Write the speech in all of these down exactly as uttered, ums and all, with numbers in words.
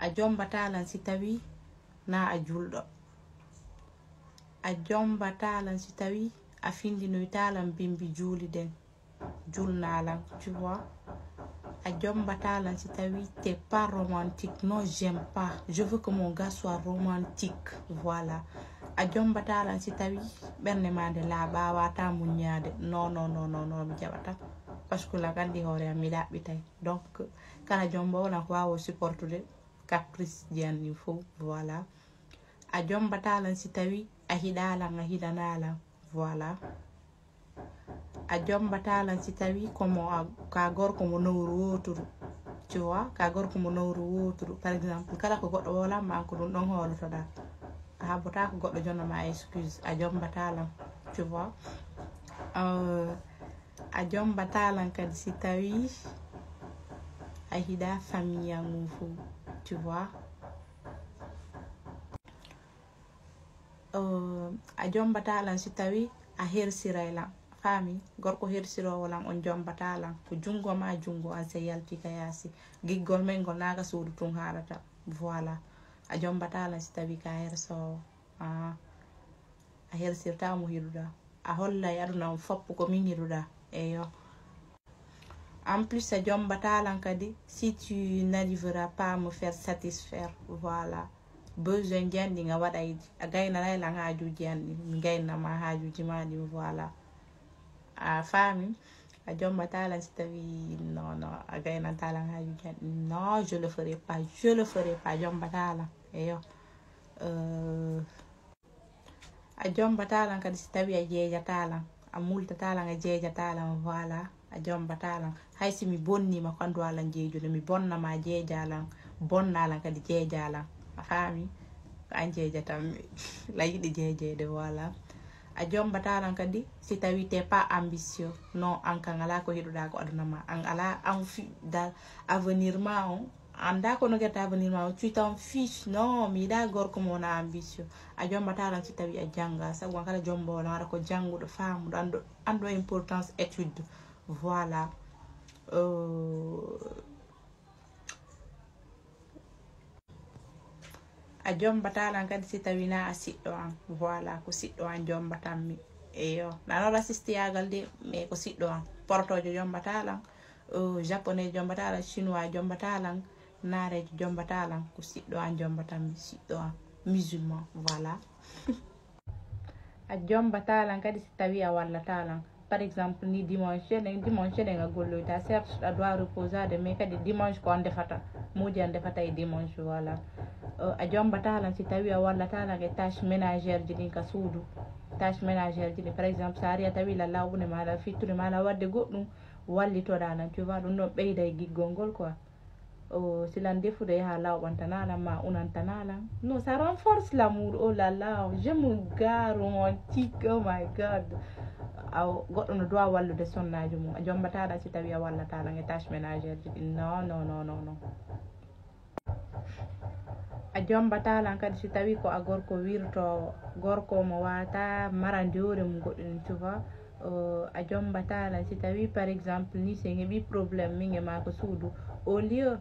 A jombata lan si tawi na a julɗo. A jombata lan si tawi a findinoyta lan bimbi juuli ɗen. Julna lan, tu vois. A jombata lan si tawi t'es pas romantique. Non, j'aime pas. Je veux que mon gars soit romantique. Voilà. A jombata lan si tawi ɓernde ma nde laaɓa, a wata muññaade. Non, non, non, non, non, mi jaɓata. Parce que lan anndi hoore am, mi ɗaɓɓitay. Donc, kala jombo lan ko waawo supportude caprice ji an ɗin fof. Voilà. A jombata lan si tawi a hiɗa lan, a hiɗana lan. Voilà. A jombata lan si tawi ko mo a, ka gorko mo nowru woturu. Tu vois, ka gorko mo nowru woturu. Par exemple, kala ko goɗɗo woolan ma, an ko ɗum ɗon hoolotoɗa. A habbata ko goɗɗo jonna ma excuse. A jombata lan. Tu vois. Euh, a jombata lan kadi si tawi a hiɗa famille an fof. Tu vois. Euh, a jombata lan si tawi a hersiray lan. Faami? Gorko hersiroowo lan, on jombata lan. Ko jungo ma, jungo an, sey yalti ka yaasi. Giggol men ngol na ka suudu tun haalata. Voilà. A jombata lan si tawi ka hersoowo. Ah. A hersirta mo hiɗuɗa. A hollay aduna on fop ko min hiɗuɗa. Eyo. En plus, a jombata lan kadi si tu n'arriveras pas à me faire satisfaire. Voilà. Besoin ji an ɗin a waɗay ɗi. A gaynanay lan haajuuji an ɗin. Mi gayna ma haajuuji ma ɗin. Voilà. A faami? A jombata lan si tawi, non, non, a gaynanta lan haajuuji an ɗin. Non, je le ferai pas. Je le ferai pas. Jombata lan. Eyo. Euh, A jombata lan kadi si tawi a jeejata lan, a multata lan, a jeejata lan, voilà, a jombata lan. Hay si mi bonnima ko an duwa lan jeejude, mi bonna ma, jeeja lan, bonna lan kadi, jeeja lan. A faami? Ko an jeejatan mi. La yiɗi jeejeede, voilà. A jombata lan kadi si tawi t'es pas ambitieux. Non, an kan ala ko hiɗuɗa ko aduna ma. An ala, an fi dal avenir ma on. Anda kono guerta avenir ma, tu t'en fiches. Non, mi yiɗa gorko mo na ambitieux. A jombata lan si tawi a janga, sabu an kala jombo lan ara ko janguɗo, famuɗo, ando, ando importance étude. Voilà. Euh, a jombata lan kadi si tawi na a siɗɗo an. Voilà, ko siɗɗo an jombatan mi. Eyo, nano raciste yagal de, mais ko siɗɗo an. Porotojo jombata lan. Euh, japonais jombata lan, chinois jombata lan, naareejo jombata lan, ko siɗɗo an jombatan mi, siɗɗo an musulman, voilà. A jombata lan kadi si tawi a wallata lan. Par exemple, ni dimanche ɗen, dimanche ɗen a golloyta, certes a doit reposade, mais kadi dimanche ko an defata, moodi an defata e dimanche, voilà. Euh, a jombata lan si tawi a wallata lan e tâche ménagère ji ɗin ka suudu. Tâche ménagère ji ɗin, par exemple, sa ari a tawi la lawɓude ma, la fittude ma, la wadde goɗɗum, wallitoɗa lan, tu vois, ɗum ɗon ɓeyda e giggol ngol quoi. O, si lan defude yaha lawɓantana lan ma unantana lan. Non, ça renforce l'amour, oh là là, j'aime un gars romantique, oh my God. Aw, goɗɗo no doit wallude sonnaajo mum. A jombata lan si tawi a wallata lan e tâche ménagère ji ɗin. Non, non, non, non, non. A jombata lan kadi si tawi ko a gorko wirtoowo, gorko mo wata marande hoore mum goɗɗum, tu vois. Euh, a jombata lan si tawi, par exemple, ni si en heɓi problème min e ma ko suudu, au lieu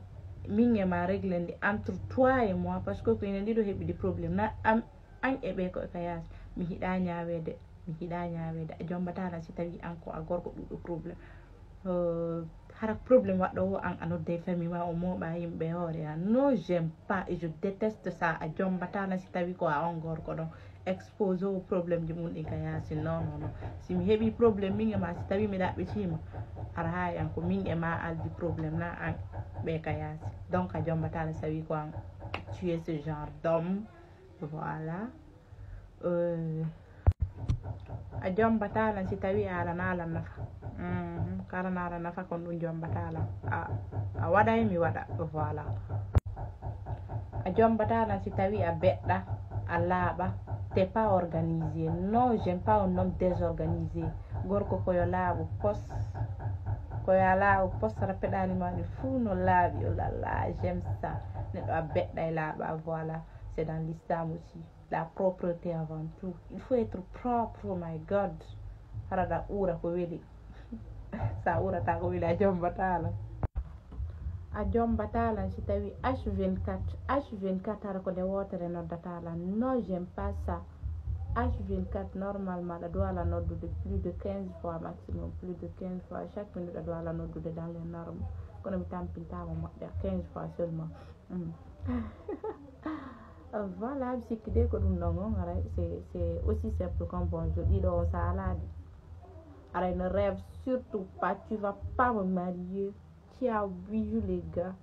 min e ma régler ndi entre toi et moi, parce que ko enen ɗiɗo heɓi ndi problème, na am, an e ɓe ko e ka yaasi, mi hiɗa ñaaweede, mi hiɗa ñaaweede. A jombata lan si tawi an ko a gorko ɗuɗɗo problème. Euh, hara problème waɗɗo o an a nodde famille ma, o mooɓa yimɓe hoore an. Non, j'aime pas et je déteste ça. A jombata lan si tawi ko a on gorko ɗon expose o problème ji mum ɗin ka yaasi. Non, non, non. Si mi heɓi problème min e ma, si tawi mi ɗaɓɓitima, ara haay an ko min e ma aldi problème, na an ɓe ka yaasi. Donc a jombata lan si tawi ko an tu es ce genre d'homme. Voilà. Euh, a jombata lan si tawi a alana lan nafa. Mhm, ko alana lan nafa kon ɗum jombata lan. A, a waɗay mi waɗa. Voilà. A jombata lan si tawi a beɗɗa, a laaɓa, t'es pas organisé. Non, j'aime pas un homme désorganisé. Gorko ko yo laaɓu pos. Ko yo a laaɓu pos, hara peɗaali ma ɗi fuu no laaɓi. Oh là là, j'aime ça. Neɗɗo a beɗɗa e laaɓa, voilà. C'est dans l'islam aussi. La propreté avant tout. Il faut être propre, oh my God. Hara ɗa uura ko weli. Sa urata ko weli a jombata lan. A jombata lan si tawi H vingt-quatre, H vingt-quatre hara ko nde wootere noddata lan. Non, j'aime pas ça. H vingt-quatre, normalement, aɗa doit la noddude plus de quinze fois maximum, plus de quinze fois. Chaque minute, aɗa doit la noddude dans les normes. Kono mi tampintaama moƴƴa, quinze fois seulement. Mm. Voilà, mi sikki de ko ɗum ɗon on, aray, c'est, c'est aussi simple comme bonjour. Ɗiɗo on sa alaa de. Aray, ne rêve surtout pas, tu vas pas me marier. Tu as vu les gars.